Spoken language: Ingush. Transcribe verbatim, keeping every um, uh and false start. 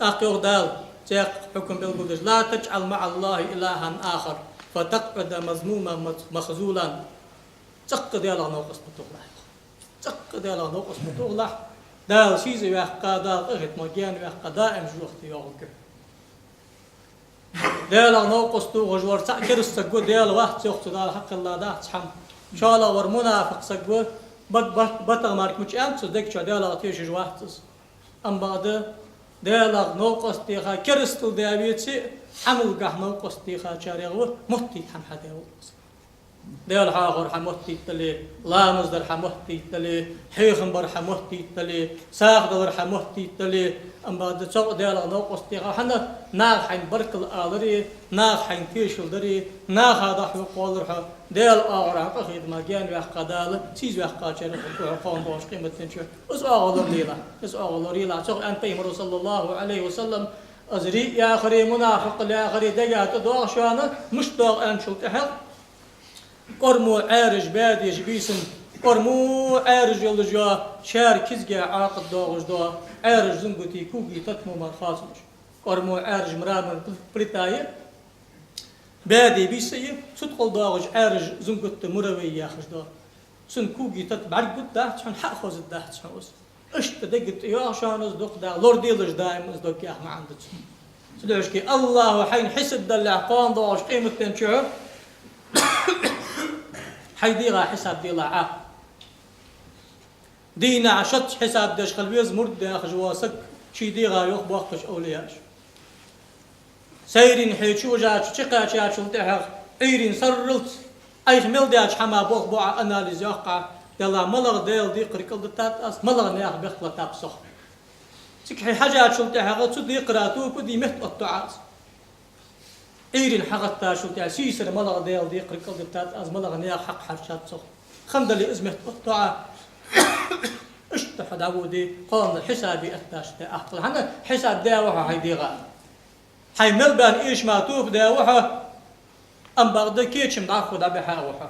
ТӀаккха йоах Дала, цхьаькха хьукам белгалдеш: «لا تجعل مع الله إلها آخر فتقعد مذموما مخذولا». ЦӀаккха Даьлах новкъост ма тохалахь. ЦӀаккха Даьлах новкъост ма тохалахь. Дала сийсаз ваьккха, Дала къахетамах гаьна ваьккха, даим жожагӀате йоагӀаргья. Даьлах новкъост тохаш вар цхьа кераста саг ва, Даьла вац йоах цо, Дала хьакхелла дац хӀама. ШоллагӀвар мунафикъ саг ва, бат-, бат-, батагӀа мара мича аьннад цо, дег чу Даьлах тешаш вац из. Амма бакъда, Даьлах новкъост теха керастал даь веце а, Ӏамалгахьа новкъост техачарех ва, моттийта хӀама хьадаь вола саг. Даьла хьоахавар хьамоттийта дале, ламаз дар хьамоттийта дале, хьехам бар хьамоттийта дале, сагӀа далар хьамоттийта дале, амма бакъда цох Даьлах новкъост теха хьона, наха хьайна баркал аларе, наха хьайна тешал даре, наха дӀахьокхавалар хьо, Даьла оагӀорахьа къахетамах гаьна ваьккха Дала, сийсаз ваьккхачарех ва хьо кхоана доагӀача къематдийнахьа. Из оагӀув лоралелахь, из оагӀув лоралелахь. Цох аьннад Пайхамаро, صلى الله عليه وسلم: «Из риъ яхари, мунафикъал яхари дега тӀа доагӀа шоана, мишта доагӀа аьнначул тӀехьагӀа, кӀормо Ӏаьржа баь деза бийсан, кӀормо Ӏаьржа йолаш йола, шаьра кизга Ӏоакхаш доагӀаш дола Ӏаьржа зунгати коги тата мо мара хоацалуш. КӀормо Ӏаьржа мраморни плита я, баь деза бийса я, цу тӀа къал доагӀаш Ӏаьржа зунгат да, муравей яхаш дола. Цун коги тата бӀаргагургдац хьона, хьа а хозаргдац хьона из. Иштта дега тӀа йоагӀа шоана из, дукха дагӀа лораделаш даим из дог», яха маӀан да цун. Цудухьа АллахӀа хьайна хьисап далалехь кхоана доагӀача къематдийнахьа, хьай дегӀа хьисап делахь Ӏа. Дийнахьа шоца хьисап деш хила веза мурд яхаш вола саг, ший дегӀа йоах боккхача овлияаша. Сайрийна хьо чувижача, чукхаьчачул тӀехьагӀа, Ӏуйрийна сарралца, Ӏайха мел даьча хӀамах болх бу Ӏа, анализ йоаккх Ӏа, делахь малагӀа Даьла декхар кӀалдитад аз, малагӀа наьха бехк латаб сох. Цига хьо хьежачул тӀехьагӀа цу декхара тоба де метта оттаду Ӏа аз. Ӏуйрийна хьагӀаттачул тӀехьагӀа, сийсара малагӀа Даьла декхар кӀалдитад аз, малагӀа наьха хьакъ хьарчад сох. Хандале из метта оттаду Ӏа. Иштта хьо дӀаводе, кхоана хьисабе эттача тӀа ахкала. ХӀана хьисап даь ва хьо хьай дегӀа. Хьай мел баьнна эшам тоба даь ва хьо, амма бакъда кечам дӀахо дӀабихьа ва хьо.